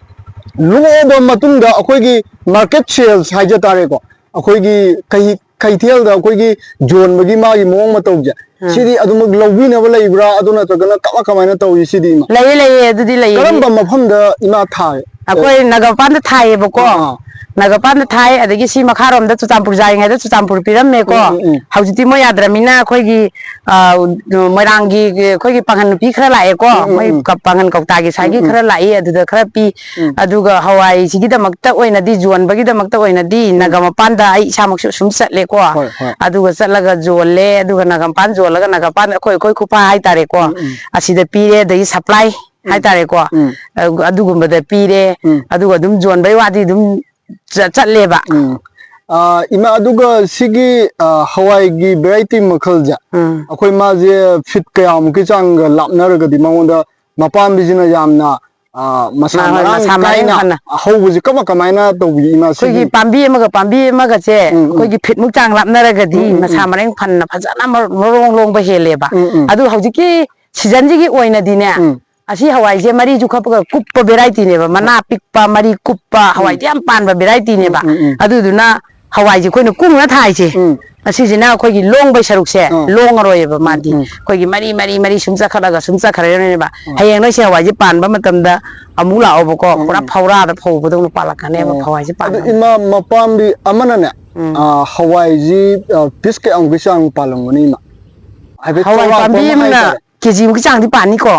ꯂꯣꯛꯑꯕ ꯃꯇꯨꯡꯗ ꯑꯩꯈꯣꯏꯒꯤ market sales ꯍꯥꯏꯖ ꯇꯥꯔꯦꯀꯣ, ꯑꯩꯈꯣꯏꯒꯤ ꯀꯩ-, ꯀꯩꯊꯦꯜꯗ ꯑꯩꯈꯣꯏꯒꯤ ꯌꯣꯟꯕꯒꯤ ꯃꯥꯒꯤ ꯃꯑꯣꯡ ꯃꯇꯧꯁꯦ, ꯑꯥ꯫ ꯁꯤꯗꯤ ꯑꯗꯨꯃꯛ ꯂꯧꯕꯤꯅꯕ ꯂꯩꯕ꯭ꯔꯥ? ꯑꯗꯨ ꯅꯠꯇ꯭ꯔꯒꯅ ꯀꯃꯥꯏ ꯀꯃꯥꯏꯅ ꯇꯧꯏ ꯁꯤꯗꯤ, ꯏꯃꯥ? ꯂꯩꯌꯦ, ꯂꯩꯌꯦ, ꯑꯗꯨꯗꯤ ꯂꯩꯌꯦ꯫ ꯀꯔꯝꯕ ꯃꯐꯝꯗ, ꯏꯃꯥ, ꯊꯥꯏ? ꯑꯩꯈꯣꯏ ꯅꯥꯒꯥꯃꯄꯥꯟꯗ ꯊꯥꯏꯌꯦꯕꯀꯣ꯫ ꯑꯥ, ꯑꯥ꯫ ꯅꯥꯒꯥꯃꯄꯥꯟꯗ ꯊꯥꯏ, ꯑꯗꯒꯤ ꯁꯤ ꯃꯈꯥꯔꯣꯝꯗ ꯆꯨꯔꯆꯥꯟꯄꯨꯔ ꯖꯥꯔꯤꯉꯩꯗ ꯆꯨꯔꯆꯥꯟꯄꯨꯔ ꯄꯤꯔꯝꯃꯦꯀꯣ꯫ ꯎꯝ, ꯎꯝ, ꯎꯝ꯫ ꯍꯧꯖꯤꯛꯇꯤ ꯃꯣꯏ ꯌꯥꯗ꯭ꯔꯃꯤꯅ ꯑꯩꯈꯣꯏꯒꯤ, ꯑ, ꯃꯣꯏꯔꯥꯡꯒꯤ ꯑꯩꯈꯣꯏꯒꯤ ꯄꯥꯡꯒꯟ ꯅꯨꯄꯤ ꯈꯔ ꯂꯥꯛꯑꯦꯀꯣ꯫ ꯎꯝ, ꯎꯝ, ꯃꯣꯏ ꯎꯝ꯫ ꯀ-, ꯄꯥꯡꯒꯟ ꯀꯧꯇꯥꯒꯤ ꯎꯝ, ꯁ꯭ꯋꯥꯏꯒꯤ ꯎꯝ꯫ ꯈꯔ ꯂꯥꯛꯏ, ꯑꯗꯨꯗ ꯈꯔ ꯄꯤ꯫ ꯎꯝ꯫ ꯑꯗꯨꯒ ꯍꯋꯥꯏꯁꯤꯒꯤꯗꯃꯛꯇ ꯑꯣꯏꯅꯗꯤ, ꯌꯣꯟꯕꯒꯤꯗꯃꯛꯇ ꯑꯣꯏꯅꯗꯤ ꯎꯝ꯫ ꯅꯥꯒꯥꯃꯄꯥꯟꯗ ꯑꯩ ꯏꯁꯥꯃꯛꯁꯨ ꯁꯨꯝ ꯆꯠꯂꯦꯀꯣ꯫ ꯍꯣꯏ, ꯍꯣꯏ꯫ ꯑꯗꯨꯒ ꯆꯠꯂꯒ ꯌꯣꯜꯂꯦ, ꯑꯗꯨꯒ ꯅꯥꯒꯥꯃꯄꯥꯟ ꯌꯣꯜꯂꯒ ꯅꯥꯒꯥꯃꯄꯥꯟ ꯑꯩꯈꯣꯏ, ꯑꯩꯈꯣꯏ ꯈꯨꯐꯥ ꯍꯥꯏꯇꯥꯔꯦꯀꯣ꯫ ꯎꯝ, ꯎꯝ꯫ ꯑꯁꯤꯗ ꯄꯤꯔꯦ, ꯑꯗꯒꯤ supply ꯎꯝ꯫ ꯍꯥꯏꯇꯥꯔꯦꯀꯣ꯫ ꯎꯝ꯫ ꯑ-, ꯑꯗꯨꯒꯨꯝꯕꯗ ꯄꯤꯔꯦ꯫ ꯎꯝ꯫ ꯑꯗꯨꯒ ꯑꯗꯨꯝ ꯌꯣꯟꯕꯩ ꯋꯥꯗꯤ ꯑꯗꯨꯝ ꯆ-, ꯆꯠꯂꯦꯕ꯫ ꯎꯝ꯫ ꯑ, ꯏꯃꯥ, ꯑꯗꯨꯒ ꯁꯤꯒꯤ, ꯑ, ꯍꯋꯥꯏꯒꯤ variety ꯃꯈꯜꯁꯦ, ꯎꯝ꯫ ꯑꯩꯈꯣꯏ ꯃꯥꯁꯦ feet ꯀꯌꯥꯃꯨꯛꯀꯤ ꯆꯥꯡꯒ ꯂꯥꯞꯅꯔꯒꯗꯤ ꯃꯉꯣꯟꯗ ꯃꯄꯥꯝꯕꯤꯁꯤꯅ ꯌꯥꯝꯅ, ꯑ, ꯃꯁꯥ ꯃꯥ ꯍꯣꯏ, ꯃꯔꯥꯡ ꯃꯁꯥ ꯃꯔꯦꯡ ꯀꯥꯏꯅ ꯐꯅ꯫ ꯍꯧꯕꯁꯦ ꯀꯃꯥꯏ ꯀꯃꯥꯏꯅ ꯇꯧꯕꯤ, ꯏꯃꯥ, ꯁꯤꯒꯤ? ꯑꯩꯈꯣꯏꯒꯤ ꯄꯥꯝꯕꯤ ꯑꯃꯒ ꯄꯥꯝꯕꯤ ꯑꯃꯒꯁꯦ ꯎꯝ, ꯎꯝ꯫ ꯑꯩꯈꯣꯏꯒꯤ feet ꯃꯨꯛ ꯆꯥꯡ ꯂꯥꯞꯅꯔꯒꯗꯤ ꯎꯝ, ꯎꯝ, ꯃꯁꯥ ꯎꯝ꯫ ꯃꯔꯦꯡ ꯐꯅ ꯐꯖꯅ ꯃꯔ-, ꯃꯔꯣꯡ ꯂꯣꯡꯕ ꯍꯦꯜꯂꯦꯕ꯫ ꯎꯝ, ꯎꯝ꯫ ꯑꯗꯨ ꯍꯧꯖꯤꯛꯀꯤ season ꯁꯤꯒꯤ ꯑꯣꯏꯅꯗꯤꯅꯦ, ꯎꯝ꯫ ꯑꯁꯤ ꯍꯋꯥꯏꯁꯦ ꯃꯔꯤꯁꯨ ꯈꯞꯄꯒ ꯀꯨꯞꯄ variety ꯅꯦꯕ, ꯃꯅꯥ ꯄꯤꯛꯄ, ꯃꯔꯤ ꯀꯨꯞꯄ, ꯎꯝ꯫ ꯍꯋꯥꯏꯗꯤ ꯌꯥꯝ ꯄꯥꯟꯕ variety ꯅꯦꯕ꯫ ꯎꯝ, ꯎꯝ, ꯎꯝ꯫ ꯑꯗꯨꯗꯨꯅ ꯍꯋꯥꯏꯁꯦ ꯑꯩꯈꯣꯏꯅ ꯀꯨꯡꯅ ꯊꯥꯏꯁꯦ, ꯎꯝ꯫ ꯑꯁꯤꯁꯤꯅ ꯑꯩꯈꯣꯏꯒꯤ ꯂꯣꯡꯕꯩ ꯁꯔꯨꯛꯁꯦ ꯑꯥ꯫ ꯂꯣꯡꯉꯔꯣꯏꯌꯦꯕ ꯎꯝ, ꯃꯥꯗꯤ꯫ ꯎꯝ꯫ ꯑꯩꯈꯣꯏꯒꯤ ꯃꯔꯤ, ꯃꯔꯤ, ꯃꯔꯤ ꯁꯨꯝ ꯆꯠꯈꯠꯂꯒ ꯁꯨꯝ ꯆꯠꯈ꯭ꯔꯅꯦꯕ꯫ ꯑꯥ꯫ ꯍꯌꯦꯡ ꯅꯣꯏ ꯁꯤ ꯍꯋꯥꯏꯁꯦ ꯄꯥꯟꯕ ꯃꯇꯝꯗ ꯑꯃꯨꯛ ꯂꯥꯛꯑꯣꯕꯀꯣ, ꯎꯝ, ꯄꯨꯔꯥ ꯎꯝ꯫ ꯐꯧꯔꯥꯗ ꯐꯧꯕꯗꯧꯅ ꯄꯥꯜꯂꯛꯀꯅꯦꯕ ꯑꯣ꯫ ꯍꯋꯥꯏꯁꯦ ꯑꯗꯨ ꯄꯥꯟꯕ ꯃꯇꯝꯗ꯫ ꯏꯃꯥ, ꯃꯄꯥꯝꯕꯤ ꯑꯃꯅꯅꯦ, ꯎꯝ꯫ ꯑꯥ, ꯍꯋꯥꯏꯁꯤ, ꯑꯥ, piece ꯀꯌꯥꯃꯨꯛꯀꯤ ꯆꯥꯡ ꯄꯥꯜꯂꯝꯒꯅꯤ, ꯏꯃꯥ? ꯍꯥꯏꯐꯦꯠ ꯍꯋꯥꯏ ꯆꯥꯎꯔꯥꯛꯄ ꯄꯥꯝꯕꯤ ꯑꯃ ꯑꯃꯅ ꯍꯥꯏꯇꯥꯔꯦ꯫ ꯀꯦꯖꯤ ꯃꯨꯛꯀꯤ ꯆꯥꯡꯗꯤ ꯄꯥꯟꯅꯤꯀꯣ꯫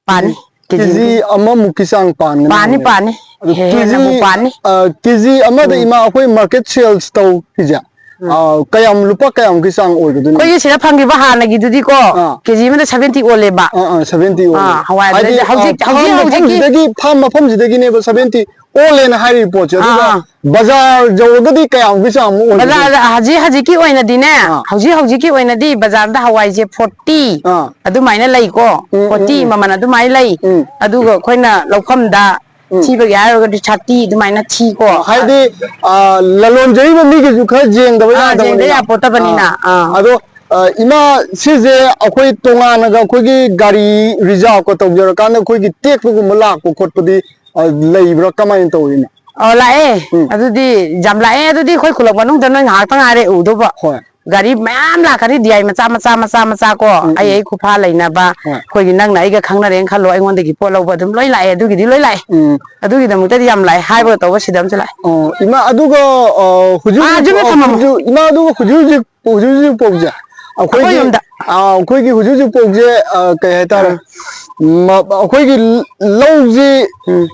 ꯄꯥꯅꯤ꯫ ꯀꯦꯖꯤ ꯀꯦꯖꯤ ꯑꯃꯃꯨꯛꯀꯤ ꯆꯥꯡ ꯄꯥꯟꯒꯅꯤ ꯄꯥꯅꯤ, ꯍꯥꯏꯕꯅꯦꯕ꯫ ꯄꯥꯅꯤ꯫ ꯑꯗꯨ ꯍꯦ-, ꯀꯦꯖꯤ, ꯍꯦꯟꯅꯕꯨ ꯄꯥꯅꯤ꯫ ꯑ, ꯀꯦꯖꯤ ꯑꯃꯗ ꯎꯝ꯫ ꯏꯃꯥ ꯑꯩꯈꯣꯏ market sales ꯇꯧꯔꯤꯁꯦ, ꯎꯝ꯫ ꯑ, ꯀꯌꯥꯝ, ꯂꯨꯄꯥ ꯀꯌꯥꯃꯨꯛꯀꯤ ꯆꯥꯡ ꯑꯣꯏꯒꯗꯣꯏꯅꯣ? ꯑꯩꯈꯣꯏꯒꯤ ꯁꯤꯗ ꯐꯪꯈꯤꯕ ꯍꯥꯟꯅꯒꯤꯗꯨꯗꯤꯀꯣ, ꯑꯥ꯫ ꯀꯦꯖꯤ ꯑꯃꯗ seventy ꯑꯣꯜꯂꯦꯕ꯫ ꯑꯥ, ꯑꯥ, seventy ꯑꯣꯜꯂꯦ꯫ ꯑꯥ, ꯍꯋꯥꯏ ꯍꯥꯏꯗꯤ, ꯑꯗꯨꯗꯩꯗꯤ ꯍꯧꯖꯤꯛ, ꯑ, ꯍꯧꯖꯤꯛ, farm ꯍꯧꯖꯤꯛꯀꯤ ꯃꯐꯝꯁꯤꯗꯒꯤ, farm ꯃꯐꯝꯁꯤꯗꯒꯤꯅꯦꯕ seventy ꯑꯣꯜꯂꯦꯅ ꯍꯥꯏꯔꯤꯕ ꯄꯣꯠꯁꯦ꯫ ꯑꯥ, ꯑꯗꯨꯒ ꯑꯥ꯫ ꯕꯖꯥꯔ ꯌꯧꯔꯒꯗꯤ ꯀꯌꯥꯃꯨꯛꯀꯤ ꯆꯥꯡꯃꯨꯛ ꯑꯣꯏꯒꯅꯤ? ꯕꯖꯥꯔꯗ ꯍꯧꯖꯤꯛ, ꯍꯧꯖꯤꯛꯀꯤ ꯑꯣꯏꯅꯗꯤꯅꯦ, ꯑꯥ꯫ ꯍꯧꯖꯤꯛ, ꯍꯧꯖꯤꯛꯀꯤ ꯑꯣꯏꯅꯗꯤ ꯕꯖꯥꯔꯗ ꯍꯋꯥꯏꯁꯦ forty ꯑꯥ꯫ ꯑꯗꯨꯃꯥꯏꯅ ꯂꯩꯀꯣ, ꯎꯝ, ꯎꯝ, forty ꯎꯝ꯫ ꯃꯃꯜ ꯑꯗꯨꯃꯥꯏꯅ ꯂꯩ꯫ ꯎꯝ꯫ ꯑꯗꯨꯒ ꯑꯩꯈꯣꯏꯅ ꯂꯧꯐꯝꯗ ꯎꯝ꯫ ꯊꯤꯕꯒꯤ ꯍꯥꯏꯔꯒꯗꯤ thirty ꯑꯗꯨꯃꯥꯏꯅ ꯊꯤꯀꯣ꯫ ꯑ, ꯍꯥꯏꯗꯤ, ꯑ, ꯂꯂꯣꯟꯖꯔꯤꯕ ꯃꯤꯒꯤꯁꯨ ꯈꯔ ꯌꯦꯡꯗꯕ ꯑꯥ, ꯌꯦꯡꯗ ꯌꯥꯗꯕꯅꯤꯅ꯫ ꯌꯥꯄꯣꯠꯇꯕꯅꯤꯅ, ꯑꯥ꯫ ꯑꯥ꯫ ꯑꯗꯣ, ꯑ, ꯏꯃꯥ, ꯁꯤꯁꯦ ꯑꯩꯈꯣꯏ ꯇꯣꯉꯥꯟꯅꯒ ꯑꯩꯈꯣꯏꯒꯤ ꯒꯥꯔꯤ ꯔꯤꯖꯥꯕꯀ ꯇꯧꯖꯔꯀꯥꯟꯗ ꯑꯩꯈꯣꯏꯒꯤ ꯇꯦꯛꯄꯒꯨꯝꯕ ꯂꯥꯛꯄ ꯈꯣꯠꯄꯗꯤ, ꯑ, ꯂꯩꯕ꯭ꯔꯥ? ꯀꯃꯥꯏꯅ ꯇꯧꯔꯤꯅꯣ? ꯑꯣ, ꯂꯥꯛꯑꯦ꯫ ꯎꯝ꯫ ꯑꯗꯨꯗꯤ ꯌꯥꯝ ꯂꯥꯛꯑꯦ꯫ ꯑꯗꯨꯗꯤ ꯑꯩꯈꯣꯏ ꯈꯨꯂꯛ ꯃꯅꯨꯡꯗ ꯅꯣꯏ ꯉꯥꯏꯍꯥꯛꯇ ꯉꯥꯏꯔꯦ ꯎꯗꯧꯕ꯫ ꯍꯣꯏ꯫ ꯒꯥꯔꯤ ꯃꯌꯥꯝ ꯂꯥꯛꯀꯅꯤ, ꯗꯤ ꯑꯥꯏ ꯃꯆꯥ, ꯃꯆꯥ, ꯃꯆꯥ, ꯃꯆꯥ ꯀꯣ꯫ ꯎꯝ, ꯑꯩ, ꯎꯝ꯫ ꯑꯩ ꯈꯨꯐꯥ ꯂꯩꯅꯕ꯫ ꯍꯣꯏ꯫ ꯑꯩꯈꯣꯏꯒꯤ ꯅꯪꯅ ꯑꯩꯒ ꯈꯪꯅꯔꯦꯅ ꯈꯜꯂꯣ, ꯑꯩꯉꯣꯟꯗꯒꯤ ꯄꯣꯠ ꯂꯧꯕ ꯑꯗꯨꯝ ꯂꯣꯏ ꯂꯥꯛꯑꯦ꯫ ꯑꯗꯨꯒꯤꯗꯤ ꯂꯣꯏ ꯂꯥꯛꯑꯦ꯫ ꯎꯝ꯫ ꯑꯗꯨꯒꯤꯗꯃꯛꯇꯗꯤ ꯌꯥꯝ ꯂꯥꯛꯑꯦ꯫ ꯍꯥꯏꯕꯒ ꯇꯧꯕ ꯁꯤꯗ ꯑꯃꯁꯨ ꯂꯥꯛꯑꯦ꯫ ꯑꯣ, ꯏꯃꯥ, ꯑꯗꯨꯒ, ꯑ, ꯍꯧꯖꯤꯛ ꯑꯥ, ꯍꯧꯖꯤꯛ, ꯌꯨꯝꯗ ꯑ, ꯊꯝꯃꯝꯃꯣ꯫ ꯍꯧꯖꯤꯛ, ꯏꯃꯥ, ꯑꯗꯨꯒ ꯍꯧꯖꯤꯛ ꯍꯧꯖꯤꯛ, ꯍꯧꯖꯤꯛ ꯍꯧꯖꯤꯛ ꯐꯥꯎꯁꯦ꯫ ꯑꯩꯈꯣꯏꯒꯤ, ꯑꯩꯈꯣꯏ ꯌꯨꯝꯗ꯫ ꯑ, ꯑꯩꯈꯣꯏꯒꯤ ꯍꯧꯖꯤꯛ ꯍꯧꯖꯤꯛ ꯐꯥꯎꯁꯦ, ꯑ, ꯀꯩ ꯍꯥꯏꯇꯥꯔꯦ? ꯑꯥ꯫ ꯃ-, ꯑꯩꯈꯣꯏꯒꯤ ꯂꯧꯁꯤ ꯎꯝ꯫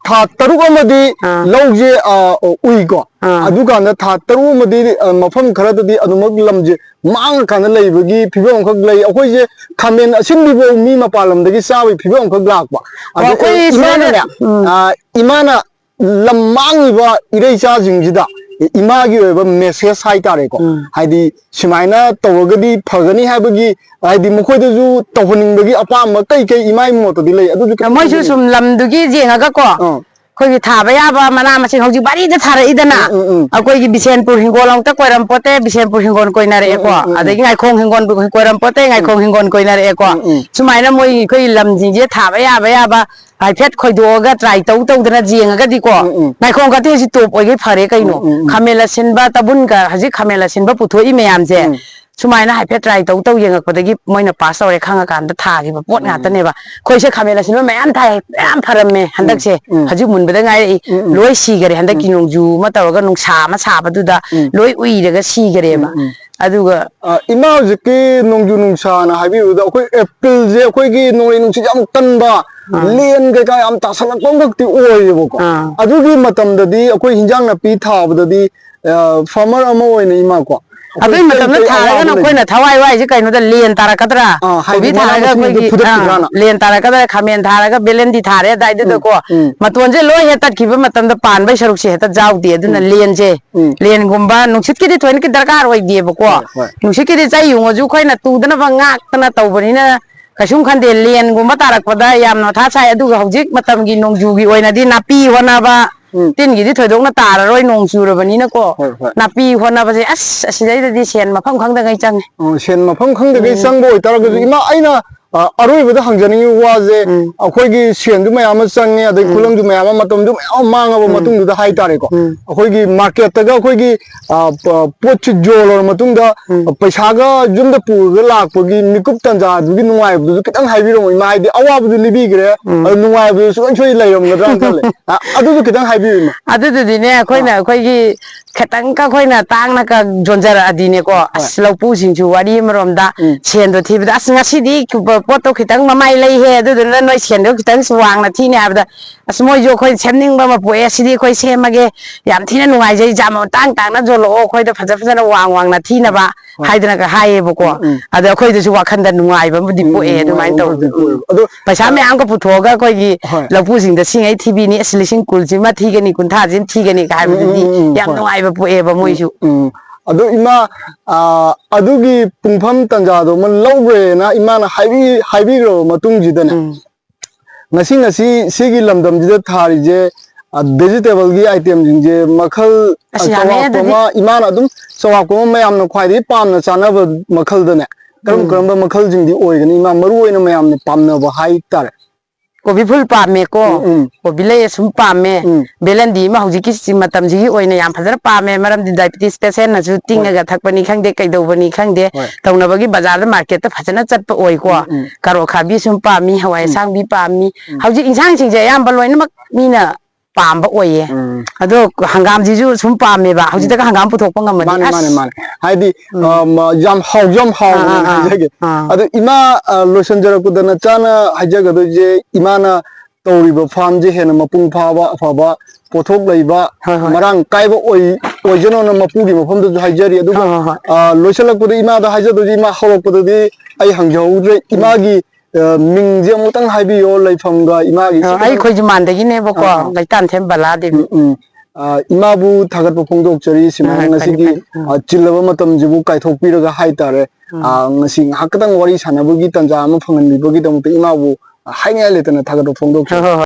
ꯊꯥ ꯇꯔꯨꯛ ꯑꯃꯗꯤ ꯑꯥ꯫ ꯂꯧꯁꯦ, ꯑ, ꯎꯏꯀꯣ꯫ ꯑꯥ꯫ ꯑꯗꯨꯀꯥꯟꯗ ꯊꯥ ꯇꯔꯨꯛ ꯑꯃꯗꯤ, ꯑ, ꯃꯐꯝ ꯈꯔꯗꯗꯤ ꯑꯗꯨꯃꯛ ꯂꯝꯁꯦ ꯃꯥꯡꯉꯀꯥꯟꯗ ꯂꯩꯕꯒꯤ ꯐꯤꯕꯝ ꯑꯃꯈꯛ ꯂꯩ꯫ ꯑꯩꯈꯣꯏꯁꯦ ꯈꯥꯃꯦꯟ ꯑꯁꯤꯟꯕꯤꯐꯥꯎ ꯃꯤ ꯃꯄꯥꯟ ꯂꯝꯗꯒꯤ ꯆꯥꯕꯒꯤ ꯐꯤꯕꯝ ꯑꯃꯈꯛ ꯂꯥꯛꯄ꯫ ꯑꯣ, ꯑꯗ ꯑꯩꯈꯣꯏ ꯏꯃꯥꯅꯅꯦ, ꯁꯨꯃꯥꯏꯅ, ꯎꯝ꯫ ꯑ, ꯏꯃꯥꯅ ꯂꯝ ꯃꯥꯡꯉꯤꯕ ꯏꯔꯩꯆꯥꯁꯤꯡꯁꯤꯗ ꯏꯃꯥꯒꯤ ꯑꯣꯏꯕ message ꯍꯥꯏꯇꯥꯔꯦꯀꯣ꯫ ꯎꯝ꯫ ꯍꯥꯏꯗꯤ ꯁꯨꯃꯥꯏꯅ ꯇꯧꯔꯒꯗꯤ ꯐꯒꯅꯤ ꯍꯥꯏꯕꯒꯤ, ꯍꯥꯏꯗꯤ ꯃꯈꯣꯏꯗꯁꯨ ꯇꯧꯍꯟꯅꯤꯡꯕꯒꯤ ꯑꯄꯥꯝꯕ ꯀꯩ ꯀꯩ ꯏꯃꯥꯒꯤ ꯃꯣꯠꯇꯗꯤ ꯂꯩ? ꯑꯗꯨꯁꯨ ꯈꯤꯇꯪ ꯃꯣꯏꯁꯨ ꯊꯝꯕꯤꯌꯨꯅꯦ꯫ ꯁꯨꯝ ꯂꯝꯗꯨꯒꯤ ꯌꯦꯡꯉꯒꯀꯣ, ꯑꯥ꯫ ꯑꯩꯈꯣꯏꯒꯤ ꯊꯥꯕ ꯌꯥꯕ ꯃꯅꯥ ꯃꯁꯤꯡ ꯍꯧꯖꯤꯛ ꯋꯥꯔꯤꯗ ꯊꯥꯔꯛꯏꯗꯅ, ꯎꯝ, ꯎꯝ, ꯎꯝ꯫ ꯑꯩꯈꯣꯏꯒꯤ ꯕꯤꯁꯦꯟꯄꯨꯔ ꯍꯤꯡꯒꯣꯜ ꯑꯃꯨꯛꯇ ꯀꯣꯏꯔꯝꯄꯣꯠꯇꯦ, ꯕꯤꯁꯦꯟꯄꯨꯔ ꯍꯤꯡꯒꯣꯜ ꯀꯣꯏꯅꯔꯛꯑꯦꯀꯣ, ꯎꯝ, ꯎꯝ, ꯎꯝ, ꯎꯝ꯫ ꯑꯗꯒꯤ ꯉꯥꯏꯈꯣꯡ ꯍꯤꯡꯒꯣꯜ ꯀꯣꯏꯔꯝꯄꯣꯠꯇꯦ, ꯎꯝ꯫ ꯉꯥꯏꯈꯣꯡ ꯍꯤꯡꯒꯣꯜ ꯀꯣꯏꯅꯔꯛꯑꯦꯀꯣ꯫ ꯎꯝ, ꯎꯝ꯫ ꯁꯨꯃꯥꯏꯅ ꯃꯣꯏ ꯑꯩꯈꯣꯏꯒꯤ ꯂꯝꯁꯤꯡꯁꯦ ꯊꯥꯕ ꯌꯥꯕ ꯌꯥꯕ ꯍꯥꯏꯐꯦꯠ ꯈꯣꯏꯗꯣꯛꯑꯒ try ꯇꯧ ꯇꯧꯗꯅ ꯌꯦꯡꯉꯒꯗꯤꯀꯣ, ꯎꯝ, ꯎꯝ꯫ ꯉꯥꯏꯈꯣꯡ ꯀꯥꯇꯤ ꯍꯧꯖꯤꯛ top ꯑꯣꯏꯒꯩ ꯐꯔꯦ ꯀꯩꯅꯣ꯫ ꯎꯝ, ꯎꯝ, ꯎꯝ꯫ ꯈꯥꯃꯦꯟ ꯑꯁꯤꯟꯕ ꯇꯥꯕꯨꯟꯒ ꯍꯧꯖꯤꯛ ꯈꯥꯃꯦꯟ ꯑꯁꯤꯟꯕ ꯄꯨꯊꯣꯛꯏ ꯃꯌꯥꯝꯁꯦ, ꯎꯝ꯫ ꯁꯨꯃꯥꯏꯅ ꯍꯥꯏꯐꯦꯠ try ꯇꯧ ꯇꯧ ꯌꯦꯡꯉꯛꯄꯗꯒꯤ ꯃꯣꯏꯅ pass ꯇꯧꯔꯦ ꯈꯪꯉꯀꯥꯟꯗ ꯊꯥꯈꯤꯕ ꯄꯣꯠ ꯎꯝ, ꯎꯝ꯫ ꯉꯥꯛꯇꯅꯦꯕ꯫ ꯑꯩꯈꯣꯏꯁꯦ ꯈꯥꯃꯦꯟ ꯑꯁꯤꯟꯕ ꯃꯌꯥꯝ ꯊꯥꯏ, ꯃꯌꯥꯝ ꯐꯔꯝꯃꯦ, ꯎꯝ, ꯍꯟꯗꯛꯁꯦ ꯎꯝ꯫ ꯍꯧꯖꯤꯛ ꯃꯨꯟꯕꯗ ꯉꯥꯏꯔꯛꯏ, ꯎꯝ, ꯎꯝ꯫ ꯂꯣꯏ ꯁꯤꯈꯔꯦ ꯍꯟꯗꯛꯀꯤ ꯎꯝ꯫ ꯅꯣꯡꯖꯨ ꯑꯃ ꯇꯧꯔꯒ ꯅꯨꯡꯁꯥ ꯑꯃ ꯁꯥꯕꯗꯨꯗ ꯎꯝ꯫ ꯂꯣꯏ ꯎꯏꯔꯒ ꯁꯤꯈꯔꯦꯕ꯫ ꯎꯝ, ꯎꯝ꯫ ꯑꯗꯨꯒ ꯑ, ꯏꯃꯥ, ꯍꯧꯖꯤꯛꯀꯤ ꯅꯣꯡꯖꯨ ꯅꯨꯡꯁꯥꯅ ꯍꯥꯏꯕꯤꯕꯗ, ꯑꯩꯈꯣꯏ ꯑꯦꯄ꯭ꯔꯤꯜꯁꯦ ꯑꯩꯈꯣꯏꯒꯤ ꯅꯣꯡꯂꯩ ꯅꯨꯡꯁꯤꯠ ꯌꯥꯝ ꯀꯟꯕ, ꯑꯥ꯫ ꯂꯦꯟ ꯀꯩꯀꯥ ꯌꯥꯝ ꯇꯥꯁꯜꯂꯛꯄ ꯑꯃꯈꯛꯇꯤ ꯑꯣꯏꯌꯦꯕꯀꯣ꯫ ꯑꯥ꯫ ꯑꯗꯨꯒꯤ ꯃꯇꯝꯗꯗꯤ ꯑꯩꯈꯣꯏ ꯍꯤꯟꯖꯥꯡ ꯅꯥꯄꯤ ꯊꯥꯕꯗꯗꯤ, ꯑ, farmer ꯑꯃ ꯑꯣꯏꯅ ꯏꯃꯥꯀꯣ, ꯑꯩꯈꯣꯏ ꯑꯗꯨꯒꯤ ꯀꯩ ꯃꯇꯝꯗ ꯀꯩ ꯊꯥꯔꯒꯅ ꯑꯋꯥꯕ ꯂꯩ? ꯑꯩꯈꯣꯏꯅ ꯊꯋꯥꯏ ꯋꯥꯏꯁꯦ ꯀꯩꯅꯣꯗ, ꯂꯦꯟ ꯇꯥꯔꯛꯀꯗ꯭ꯔꯥ? ꯑꯥ, ꯍꯥꯏꯗꯤ ꯀꯣꯕꯤ ꯃꯅꯥ ꯊꯥꯔꯒ ꯃꯁꯤꯡꯁꯦ ꯑꯩꯈꯣꯏꯒꯤ, ꯐꯨꯗꯠꯈꯤꯗ꯭ꯔꯥꯅ? ꯑꯥ, ꯂꯦꯟ ꯇꯥꯔꯛꯀꯗ꯭ꯔꯥ, ꯈꯥꯃꯦꯟ ꯊꯥꯔꯒ, ꯕꯦꯂꯦꯟꯗꯤ ꯊꯥꯔꯦ ꯎꯝ, ꯑꯗꯥꯏꯗꯨꯗꯀꯣ, ꯎꯝ꯫ ꯃꯇꯣꯟꯁꯦ ꯂꯣꯏ ꯍꯦꯛ ꯇꯠꯈꯤꯕ ꯃꯇꯝꯗ ꯄꯥꯟꯕꯩ ꯁꯔꯨꯛꯁꯦ ꯍꯦꯛꯇ ꯌꯥꯎꯗꯦ꯫ ꯑꯗꯨꯅ ꯎꯝ꯫ ꯂꯦꯟꯁꯦ, ꯎꯝ꯫ ꯂꯦꯟꯒꯨꯝꯕ, ꯅꯨꯡꯁꯤꯠꯀꯤꯗꯤ ꯊꯣꯏꯅꯀꯤ ꯗꯔꯀꯥꯔ ꯑꯣꯏꯗꯦꯕꯀꯣ꯫ ꯍꯣꯏ, ꯍꯣꯏ꯫ ꯅꯨꯡꯁꯤꯠꯀꯤꯗꯤ ꯆꯩ ꯌꯨꯡꯉꯁꯨ ꯑꯩꯈꯣꯏꯅ ꯇꯨꯗꯅꯕ ꯉꯥꯛꯇꯅ ꯇꯧꯕꯅꯤꯅ ꯀꯩꯁꯨꯝ ꯈꯟꯗꯦ꯫ ꯂꯦꯟꯒꯨꯝꯕ ꯇꯥꯔꯛꯄꯗ ꯌꯥꯝꯅ ꯃꯊꯥ ꯁꯥꯏ꯫ ꯑꯗꯨꯒ ꯍꯧꯖꯤꯛ ꯃꯇꯝꯒꯤ ꯅꯣꯡꯖꯨꯒꯤ ꯑꯣꯏꯅꯗꯤ ꯅꯥꯄꯤ ꯍꯣꯠꯅꯕ, ꯎꯝ꯫ ꯇꯤꯟꯒꯤꯗꯤ ꯊꯣꯏꯗꯣꯛꯅ ꯇꯥꯔꯔꯣꯏ, ꯅꯣꯡ ꯆꯨꯔꯕꯅꯤꯅꯀꯣ꯫ ꯍꯣꯏ, ꯍꯣꯏ꯫ ꯅꯥꯄꯤ ꯍꯣꯠꯅꯕꯁꯦ, ꯑꯁ, ꯑꯁꯤꯗꯩꯗꯗꯤ ꯁꯦꯟ ꯃꯐꯝ ꯈꯪꯗꯉꯩ ꯆꯪꯉꯦ꯫ ꯑꯣ, ꯁꯦꯟ ꯃꯐꯝ ꯈꯪꯗꯒꯩ ꯎꯝ꯫ ꯆꯪꯕ ꯑꯣꯏꯇꯥꯔꯒꯁꯨ, ꯎꯝ꯫ ꯏꯃꯥ, ꯑꯩꯅ, ꯑ, ꯑꯔꯣꯏꯕꯗ ꯍꯪꯖꯅꯤꯡꯉꯤꯕ ꯋꯥꯁꯦ, ꯎꯝ꯫ ꯑꯩꯈꯣꯏꯒꯤ ꯁꯦꯟꯁꯨ ꯃꯌꯥꯝ ꯑꯃ ꯆꯪꯉꯦ, ꯑꯗꯩ ꯎꯝ꯫ ꯈꯨꯂꯪꯁꯨ ꯃꯌꯥꯝ ꯑꯃ, ꯃꯇꯝꯁꯨ ꯃꯌꯥꯝ ꯑꯃ ꯃꯥꯡꯉꯕ ꯎꯝ꯫ ꯃꯇꯨꯡꯗꯨꯗ ꯍꯥꯏꯇꯥꯔꯦꯀꯣ꯫ ꯎꯝ꯫ ꯑꯩꯈꯣꯏꯒꯤ ꯃꯥꯔꯀꯦꯠꯇꯒ ꯑꯩꯈꯣꯏꯒꯤ, ꯑ, ꯄ-, ꯄꯣꯠꯁꯤ ꯌꯣꯜꯂꯕ ꯃꯇꯨꯡꯗ, ꯎꯝ꯫ ꯄꯩꯁꯥꯒ ꯌꯨꯝꯗ ꯄꯨꯔꯒ ꯂꯥꯛꯄꯒꯤ ꯃꯤꯀꯨꯞ ꯇꯟꯖꯥꯗꯨꯒꯤ ꯅꯨꯡꯉꯥꯏꯕꯗꯨꯁꯨ ꯈꯤꯇꯪ ꯍꯥꯏꯕꯤꯔꯝꯃꯣ, ꯏꯃꯥ꯫ ꯍꯥꯏꯗꯤ ꯑꯋꯥꯕꯗꯨ ꯂꯤꯕꯤꯈ꯭ꯔꯦ, ꯎꯝ꯫ ꯑꯗꯨ ꯅꯨꯡꯉꯥꯏꯕꯗꯨ ꯁꯨꯡꯁꯣꯏ ꯁꯣꯏ ꯂꯩꯔꯝꯒꯗ꯭ꯔꯥꯅ ꯈꯜꯂꯦ꯫ ꯑ, ꯑꯗꯨꯁꯨ ꯈꯤꯇꯪ ꯍꯥꯏꯕꯤꯌꯨ, ꯏꯃꯥ꯫ ꯑꯗꯨꯗꯨꯗꯤꯅꯦ, ꯑꯩꯈꯣꯏꯅ, ꯑ꯫ ꯑꯩꯈꯣꯏꯒꯤ ꯈꯤꯇꯪꯒ ꯑꯩꯈꯣꯏꯅ ꯇꯥꯡꯅꯒ ꯌꯣꯟꯖꯔꯛꯑꯗꯤꯅꯦꯀꯣ, ꯍꯣꯏ꯫ ꯑꯁ, ꯂꯧꯄꯨꯁꯤꯡꯁꯨ ꯋꯥꯔꯤ ꯑꯃꯔꯣꯝꯗ, ꯎꯝ꯫ ꯁꯦꯟꯗꯣ ꯊꯤꯕꯗ, "ꯑꯁ, ꯉꯁꯤꯗꯤ ꯄꯣꯠꯇꯣ ꯈꯤꯇꯪ ꯃꯃꯥꯏ ꯂꯩꯍꯦ, ꯑꯗꯨꯗꯨꯅ ꯅꯣꯏ ꯁꯦꯟꯗꯣ ꯈꯤꯇꯪꯁꯨ ꯋꯥꯡꯅ ꯊꯤꯅꯦ" ꯍꯥꯏꯕꯗ, ꯑꯁ, ꯃꯣꯏꯁꯨ ꯑꯩꯈꯣꯏ ꯁꯦꯝꯅꯤꯡꯕ ꯑꯃ ꯄꯣꯛꯑꯦ, "ꯁꯤꯗꯤ ꯑꯩꯈꯣꯏ ꯁꯦꯝꯃꯒꯦ, ꯌꯥꯝ ꯊꯤꯅ ꯅꯨꯡꯉꯥꯏꯖꯩ, ꯌꯥꯝ ꯇꯥꯡ ꯇꯥꯡꯅ ꯌꯣꯜꯂꯛꯑꯣ, ꯑꯩꯈꯣꯏꯗ ꯐꯖ ꯐꯖꯅ ꯋꯥꯡ ꯋꯥꯡꯅ ꯊꯤꯅꯕ" ꯍꯣꯏ꯫ ꯍꯥꯏꯗꯅꯒ ꯍꯥꯏꯌꯦꯕꯀꯣ꯫ ꯎꯝ, ꯎꯝ꯫ ꯑꯗ ꯑꯩꯈꯣꯏꯗꯁꯨ ꯋꯥꯈꯟꯗ ꯅꯨꯡꯉꯥꯏꯕ ꯑꯃꯗꯤ ꯎꯝ, ꯎꯝ, ꯄꯣꯛꯑꯦ, ꯅꯨꯡꯉꯥꯏꯕ ꯑꯗꯨꯃꯥꯏꯅ ꯑꯃꯈꯛꯇꯤ ꯇꯧꯕꯗ꯫ ꯄꯣꯛꯑꯦꯕ꯫ ꯑꯗꯣ, ꯄꯩꯁꯥ ꯑ, ꯃꯌꯥꯝꯒ ꯄꯨꯊꯣꯛꯑꯒ ꯑꯩꯈꯣꯏꯒꯤ ꯍꯣꯏ꯫ ꯂꯧꯄꯨꯁꯤꯡꯗ ꯁꯤꯉꯩ ꯊꯤꯕꯤꯅꯤ, ꯑꯁ, ꯂꯤꯁꯤꯡ ꯀꯨꯟꯁꯤꯃ ꯊꯤꯒꯅꯤ, ꯀꯨꯟꯊ꯭ꯔꯥꯁꯤꯃ ꯊꯤꯒꯅꯤꯒ ꯎꯝ, ꯎꯝ, ꯍꯥꯏꯕꯗꯨꯗꯤ ꯎꯝ, ꯎꯝ, ꯌꯥꯝ ꯍꯣꯏ꯫ ꯅꯨꯡꯉꯥꯏꯕ ꯄꯣꯛꯑꯦꯕ ꯎꯝ, ꯃꯣꯏꯁꯨ꯫ ꯎꯝ꯫ ꯑꯗꯣ ꯏꯃꯥ, ꯑ, ꯑꯗꯨꯒꯤ ꯄꯨꯡꯐꯝ ꯇꯟꯖꯥꯗꯣ ꯑꯃ ꯂꯧꯈ꯭ꯔꯦꯅ ꯏꯃꯥꯅ ꯍꯥꯏꯕꯤ-, ꯍꯥꯏꯕꯤꯈ꯭ꯔꯕ ꯃꯇꯨꯡꯁꯤꯗꯅꯦ, ꯎꯝ꯫ ꯉꯁꯤ, ꯉꯁꯤ ꯁꯤꯒꯤ ꯂꯝꯗꯝꯁꯤꯗ ꯊꯥꯔꯤꯁꯦ, ꯑ, ꯚꯦꯖꯤꯇꯦꯕꯜꯒꯤ ꯑꯥꯏꯇꯦꯝꯁꯤꯡꯁꯦ ꯃꯈꯜ, ꯑ, ꯑꯁ, ꯌꯥꯝꯃꯦ ꯆꯥꯎꯔꯥꯛꯄ ꯑꯗꯨꯗꯤ꯫ ꯑꯃ, ꯏꯃꯥꯅ ꯑꯗꯨꯝ ꯆꯥꯎꯔꯥꯛꯄ ꯑꯃ ꯃꯌꯥꯝꯅ ꯈ꯭ꯋꯥꯏꯗꯒꯤ ꯄꯥꯝꯅ ꯆꯥꯅꯕ ꯃꯈꯜꯗꯅꯦ, ꯀꯔꯝ ꯎꯝ꯫ ꯀꯔꯝꯕ ꯃꯈꯜꯁꯤꯡꯗꯤ ꯑꯣꯏꯒꯅꯤ, ꯏꯃꯥ? ꯃꯔꯨ ꯑꯣꯏꯅ ꯃꯌꯥꯝꯅ ꯄꯥꯝꯅꯕ ꯍꯥꯏꯇꯥꯔꯦ꯫ ꯀꯣꯕꯤ ꯐꯨꯜ ꯄꯥꯝꯃꯦꯀꯣ꯫ ꯎꯝ, ꯎꯝ꯫ ꯀꯣꯕꯤ ꯂꯩ ꯑꯁꯨꯝ ꯄꯥꯝꯃꯦ꯫ ꯎꯝ꯫ ꯕꯦꯂꯟꯗꯤ ꯑꯃ ꯍꯧꯖꯤꯛꯀꯤ ꯁꯤ ꯃꯇꯝꯁꯤꯒꯤ ꯑꯣꯏꯅ ꯌꯥꯝ ꯐꯖꯅ ꯄꯥꯝꯃꯦ, ꯃꯔꯝꯗꯤ diabetes patientꯅꯁꯨ ꯍꯣꯏ꯫ ꯇꯤꯡꯉꯒ ꯊꯛꯄꯅꯤ ꯈꯪꯗꯦ, ꯀꯩꯗꯧꯕꯅꯤ ꯈꯪꯗꯦ, ꯍꯣꯏ꯫ ꯇꯧꯅꯕꯒꯤ ꯕꯖꯥꯔꯗ, ꯃꯥꯔꯀꯦꯠꯇ ꯐꯖꯅ ꯆꯠꯄ ꯑꯣꯏꯀꯣ꯫ ꯎꯝ, ꯎꯝ꯫ ꯀꯥꯔꯣꯠ ꯑꯈꯥꯕꯤ ꯁꯨꯝ ꯄꯥꯝꯃꯤ, ꯍꯋꯥꯏ ꯎꯝ꯫ ꯑꯁꯥꯡꯕꯤ ꯄꯥꯝꯃꯤ꯫ ꯎꯝ꯫ ꯍꯧꯖꯤꯛ ꯏꯟꯁꯥꯡꯁꯤꯡꯁꯦ ꯑꯌꯥꯝꯕ ꯂꯣꯏꯅꯃꯛ ꯃꯤꯅ ꯄꯥꯝꯕ ꯑꯣꯏꯌꯦ꯫ ꯎꯝ꯫ ꯑꯗꯣ ꯍꯪꯒꯥꯝꯁꯤꯁꯨ ꯁꯨꯝ ꯄꯥꯝꯃꯦꯕ, ꯎꯝ꯫ ꯍꯧꯖꯤꯛꯇꯒ ꯍꯪꯒꯥꯝ ꯄꯨꯊꯣꯛꯄ ꯉꯝꯃꯗꯤ, ꯃꯥꯅꯦ, ꯑꯁ꯫ ꯃꯥꯅꯦ, ꯃꯥꯅꯦ꯫ ꯍꯥꯏꯗꯤ, ꯎꯝ꯫ ꯑ, ꯃ-, ꯌꯥꯝ ꯍꯥꯎꯁꯨ ꯌꯥꯝ ꯑꯥ, ꯍꯥꯎꯕꯅꯦꯅ ꯑꯥ, ꯑꯥ꯫ ꯍꯥꯏꯖꯒꯦ꯫ ꯑꯥ꯫ ꯑꯗꯣ ꯏꯃꯥ, ꯑ, ꯂꯣꯏꯁꯤꯟꯖꯔꯛꯄꯗ ꯅꯆꯥꯅ ꯍꯥꯏꯖꯒꯗꯣꯏꯁꯦ, ꯏꯃꯥꯅ ꯇꯧꯔꯤꯕ ꯐꯥꯔꯝꯁꯦ ꯍꯦꯟꯅ ꯃꯄꯨꯡ ꯐꯥꯕ, ꯑꯐꯕ ꯄꯣꯠꯊꯣꯛ ꯂꯩꯕ, ꯍꯣꯏ, ꯍꯣꯏ꯫ ꯃꯔꯥꯡ ꯀꯥꯏꯕ ꯑꯣꯏ-, ꯑꯣꯏꯖꯅꯣꯅ ꯃꯄꯨꯒꯤ ꯃꯐꯝꯗꯁꯨ ꯍꯥꯏꯖꯔꯤ꯫ ꯑꯗꯨꯒ, ꯍꯣꯏ, ꯍꯣꯏ, ꯍꯣꯏ꯫ ꯑ, ꯂꯣꯏꯁꯤꯜꯂꯛꯄꯗ ꯏꯃꯥꯗ ꯍꯥꯏꯖꯗꯣꯏꯁꯦ, ꯏꯃꯥ, ꯍꯧꯔꯛꯄꯗꯗꯤ ꯑꯩ ꯍꯪꯖꯍꯧꯗ꯭ꯔꯦ꯫ ꯎꯝ꯫ ꯏꯃꯥꯒꯤ, ꯑ, ꯃꯤꯡꯁꯦ ꯑꯃꯨꯛꯇꯪ ꯍꯥꯏꯕꯤꯌꯣ, ꯂꯩꯐꯝꯒ ꯏꯃꯥꯒꯤ ꯑ, ꯁꯨꯝ ꯑꯩ ꯈꯣꯏꯖꯨꯃꯥꯟꯗꯒꯤꯅꯦꯕꯀꯣ, ꯑꯥ, ꯑꯥ꯫ ꯂꯩꯇꯥꯟꯊꯦꯝ ꯕꯂꯥ ꯗꯦꯕꯤ꯫ ꯎꯝ, ꯎꯝ꯫ ꯑ, ꯏꯃꯥꯕꯨ ꯊꯥꯒꯠꯄ ꯐꯣꯡꯗꯣꯛꯆꯔꯤ, ꯁꯨꯃꯥꯏꯅ ꯍꯣꯏ, ꯍꯣꯏ, ꯐꯅꯤ, ꯉꯁꯤꯒꯤ, ꯐꯅꯤ꯫ ꯎꯝ꯫ ꯑ, ꯆꯤꯜꯂꯕ ꯃꯇꯝꯁꯤꯕꯨ ꯀꯥꯏꯊꯣꯛꯄꯤꯔꯒ ꯍꯥꯏꯇꯥꯔꯦ, ꯎꯝ꯫ ꯑ, ꯉꯁꯤ ꯉꯥꯏꯍꯥꯛꯇꯪ ꯋꯥꯔꯤ ꯁꯥꯟꯅꯕꯒꯤ ꯇꯥꯟꯖꯥ ꯑꯃ ꯐꯪꯍꯟꯕꯤꯕꯒꯤꯗꯃꯛꯇ ꯏꯃꯥꯕꯨ, ꯑ, ꯍꯥꯏꯅꯤꯡꯉꯥꯏ ꯂꯩꯇꯅ ꯊꯥꯒꯠꯄ ꯐꯣꯡꯗꯣꯛꯆꯔꯤ꯫ ꯍꯣꯏ, ꯍꯣꯏ, ꯍꯣꯏ꯫